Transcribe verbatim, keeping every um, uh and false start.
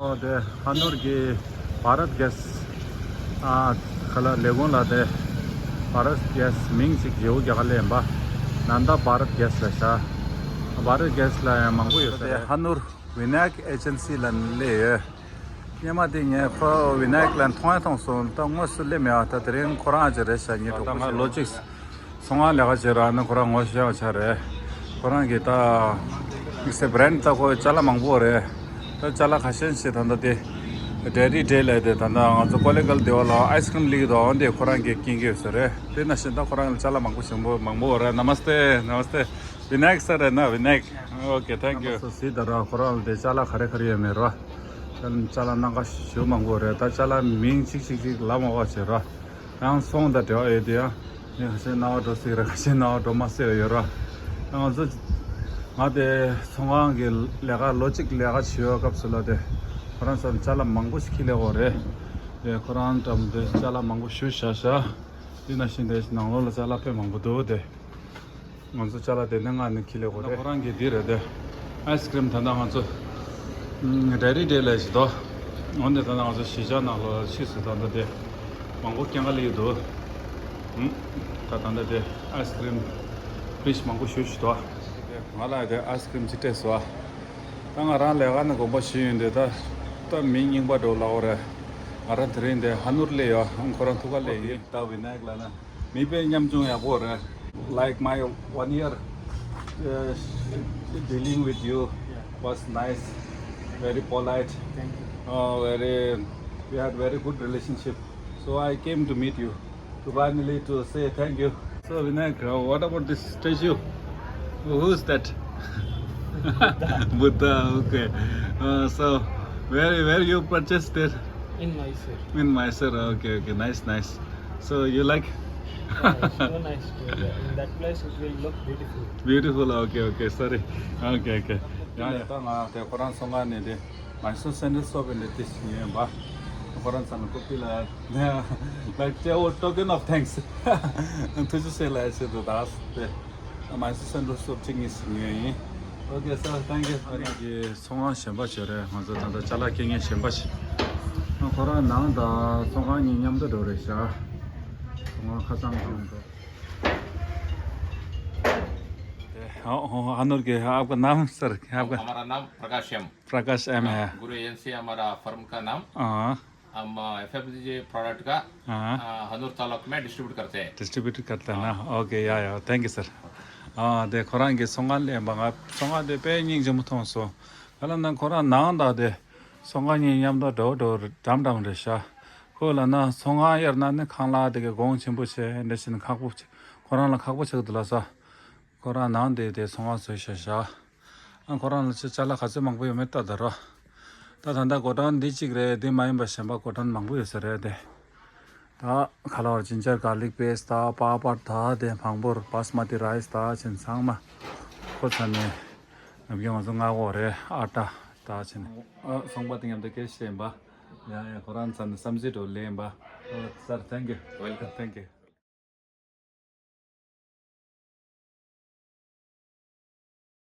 ཨོ་དེ་ཧ་ནོར་གྱི་བྷ་རད་གེ་སི། ཨ་ཁ་ལ་ལས་ཁུངས་ལ་དེ་བྷ་རད་གེ་སི་མིང་ཅིག་བརྗེ་པོ་རྒྱག་ག་ལེན་པ། ནན་ད་བྷ་རད་གེ་སི་ལ་ཤ། བྷ་རད་གེ་སི་ལ་ཡང་མང་པོ་ཡོད་ས་དེ་རེད། ཧ་ནོར་བི་ནཱ་ཡིག་ཨེ་ཇེན་སི་ལ་སླེབས་ཡོད། སྔོན་མ་དེ་ངས་ཁོ་བི་ནཱ་ཡིག་ལ་མཐོང་ཡ་མཐོང་སོང་། ད་དངོས་སུ་སླེབས་མེད་པ། ད་དེ་རིང་ཁོ་རང་ཅིག་རེད་ཤག་ངའི་གྲོགས་པོ་ཅིག་ལོ་གཅིག་ཚོང་ཁང་ལས་ཀ་བྱེད་ར་ན་ཁོ་རང་ངོ་ཤེས་པ་ཆགས་རེད། ཁོ་རང་གིས་ད་དམིགས་བསལ་བྷི་རེན་ཌི་ད་ཁོ་ཅ་ལག་མང་པོ་རེད། ད་ཅ་ལག་ཁ་ཤས་ཤིག་ད་ལྟ་དེ་ཌེ་རི་ཌེ་ལ་དེ་ད་ལྟ་ང་ཚོ་ཀོ་ལེ་གལ་སྡེ་བ་ལ་ཨའི་སི་ཀི་རིམ་སླེབས་ཀྱི་འདུག་འོན་ཏེ་ཁོ་རང་གིས་སྐྱེལ་གྱི་ཡོད་ས་རེད། དེ་ནང་བཞིན་ད་ཁོ་རང་ལ་ཅ་ལག་མང་པོ་ཞིག་མང་པོ་རེད། ནམ་སྟེ་ནམ་སྟེ། བི་ནཱ་ཡིག་སར་རེད་ན། བི་ནཱ་ཡིག་ཨོ་ཀེ། ཐེང་ཀྱུ། སོ་སི་ད་ར་ཁོ་རང་ལ་དེ་ཅ་ལག་ག་རེ་ག་རེ་ཡོད་མེད་ར། ཅ་ལག་སྣ་ཁ་ཞེ་པོ་མང་པོ་རེད། ད་ཅ་ལག་མིང་གཅིག་གཅིག་གཅིག་ལབ་མ་དགོས་བྱས་ར། ཡང་ཚོང་དང་འབྲེལ་བ་ཡོད་དུས་ཡང་ངས་ཁ་ཤས་རྣ་བ་འགྲོ་སྲིད་རེད། ཁ་ཤས་རྣ་བ་འགྲོ་མ་སྲིད་པ་ཡོད་ར། ང་ཚོ་ང་དེ་ཚོང་ཁང་གི་ལས་ཀ་ལོ་གཅིག་ལས་ཀ་བྱེད་ཡོད་སྐབས་སུ་ལ་དེ་ཁོ་རང་ཚོ་ཅ་ལག་མང་པོ་ཞིག་འཁྱེར་སླེབས་ཡོད་རེད། དེ་ཁོ་རང་འགྲམ་དེ་ཅ་ལག་མང་པོ་ཞིག་བཞག་བཞག་དེ་ནང་བཞིན་དེ་ནང་ལོགས་ལ་ཅ་ལག་དཔེ་མང་པོ་འདུག་དེ། ང་ཚོ་ཅ་ལག་དེ་ནས་མངགས་ནས་འཁྱེར་སླེབས་དགོས་རེད། ཁོ་རང་གི་འདི་རེད་དེ། ཨའི་སི་ཀི་རིམ་ད་ལྟ་ང་ཚོ་ཨམ་ཌེ་རི་ཌེ་ལ་ཞིག་འདུག་འོན་ཏེ་ད་ལྟ་ང་ཚོ་གཞིས་ཆགས་ནང་ལ་ཕྱིས་སུ་ད་ལྟ་དེ་མང་པོ་སྐྱེལ་ག་སླེབས་ཀྱི་འདུག་ཨམ་ད་ད་ལྟ་དེ་ཨའི་སི་ཀི་རིམ་ཕི་རི་ཇི་མང་པོ་ཞེ་པོ་ཞིག་འདུག་ང་ལ་དེ་ཨའི་སི་ཀི་རིམ་ཅིག་སྤྲད་སོང་། ད་ང་རང་ལས་ཀ་ནས་དགོངས་པ་ཞུས་ཡོང་དུས་ད་ད་མི་རྙིང་པ་འདྲ་བོ་ལབ་དགོས་རེད། ང་རང་དེ་རིང་འདི་ཧ་ནོར་སླེབས་ཡོད། ཁོ་རང་ཐུག་ག་སླེབས་ཡིན། ད་བི་ནཱ་ཡིག་ལབ་ན། མི་དཔེ་ཉམ་ཆུང་ཡག་པོ་རེད། Like my one year uh, dealing with you was nice, very polite, uh, very, we had very good relationship. So I came to meet you to finally to say thank you. So Vinayak, uh, what about this statue? Who's that? Buddha. Okay. Uh, so where where you purchased it? In Mysore. In Mysore. Okay, okay. Nice, nice. So you like? Yeah, it's so nice to, in that place it will look beautiful. Beautiful. Okay, okay. Sorry. Okay, okay. Yeah, yeah. ད་ང་དེ་ཁོ་རང་ཚོང་ཁང་ནས་དེ་Mysore sandal shop ནས་དེ་ཞིག་ཉོས་ཡིན་པ། ཁོ་རང་ཚོ་ནས་ཀོ་པི་ལ་like token of thanks. ཐུགས་རྗེ་ཆེ་ལབ་ཆེད་དུ་ད་དེ་Mysore sandal shop གཅིག་གཉིས་ཤིག་ཉོས་ཡིན། Okay sir, thank you. ཚོང་ཁང་གཞན་པ་ཞིག་རེད། ང་ཚོ་ད་ལྟ་ཅ་ལག་སྐྱེལ་མཁན་གཞན་པ་ཞིག་ཁོ་རང་ནང་དང་ཚོང་ཁང་གཉིས་མཉམ་དུ་འགྲོ་རེད་ཤག་ཚོང་ཁང་ཁ་སང་དང་འགྲོ། हाँ, हाँ, हनूर के आपका नाम सर? आपका? हमारा नाम प्रकाश एम। प्रकाश एम है। गुरु एजेंसी हमारा फर्म का नाम। हाँ। हम एफएमसीजी प्रोडक्ट का हाँ। हनूर तालुक में डिस्ट्रीब्यूट करते हैं। डिस्ट्रीब्यूट करते हैं ना। ओके, या या, थैंक यू सर। ཨ་དེ་ཁོ་རང་གི་ཚོང་ཁང་སླེབས་པ། ང་ཚོང་ཁང་དེ་དཔེ་སྙིང་རྗེ་མོ་མཐོང་སོང་། ག་ལ་ན་ཁོ་རང་ནང་དང་དེ་ཚོང་ཁང་གཉིས་མཉམ་དུ་འདྲ་བོ་འདྲ་བོ་འགྲམ་འགྲམ་རེད་ཤག་ཁོ་ལ་ན་ཚོང་ཁང་དབྱར་ན་ནི་ཁང་གླ་དེ་གའི་གོང་ཆེན་པོ་བྱས། འདི་བཞིན་ཁག་པོ་ཁོ་རང་ལ་ཁག་པོ་ཆགས་འདུག་ལ་ས། ཁོ་རང་ནང་དེ་དེ་ཚོང་ཁང་བཟོས་ཤག་ཤག་ཨ་ཁོ་རང་ལ་ཅ་ཅ་ལག་ག་ཚོད་མང་པོ་ཡོད་མེད་ལྟ་ད་རོ། ད་ད་ལྟ་གོ་ཌའོན་འདི་གཅིག་རེད། འདི་མ་ཡིན་པ་གཞན་པ་གོ་ཌའོན་མང་པོ་ཡོད་ས་རེད་དེ། ད་ཁ་ལོར་ཇིན་ཇར་གར་ལིག་པེ་སི་ཊི་ད་པ་པར་ད་དེ་བང་བུར་བཱ་སི་མ་ཏི་རའི་སི་ད་ཕྱིན་ཚང་མ་ཁོ་ཚ་ནས་ནམ་རྒྱུན་ང་ཚོ་མངགས་ཡོད་རེད། ཨ་ཊ་ད་ཕྱིན། ཨ་ཚོང་པ་དེ་མཉམ་དུ་སྐད་ཆ་བཤད་ཡིན་པ། ཡ་ཡ་ཁོ་རང་ཚ་ནས་བསམ་ཚུལ་འགྲོ་ལེན་པ། ཨ་སར་ཐེང་ཀྱུ། ཝེལ་ཀམ། ཐེང་ཀྱུ།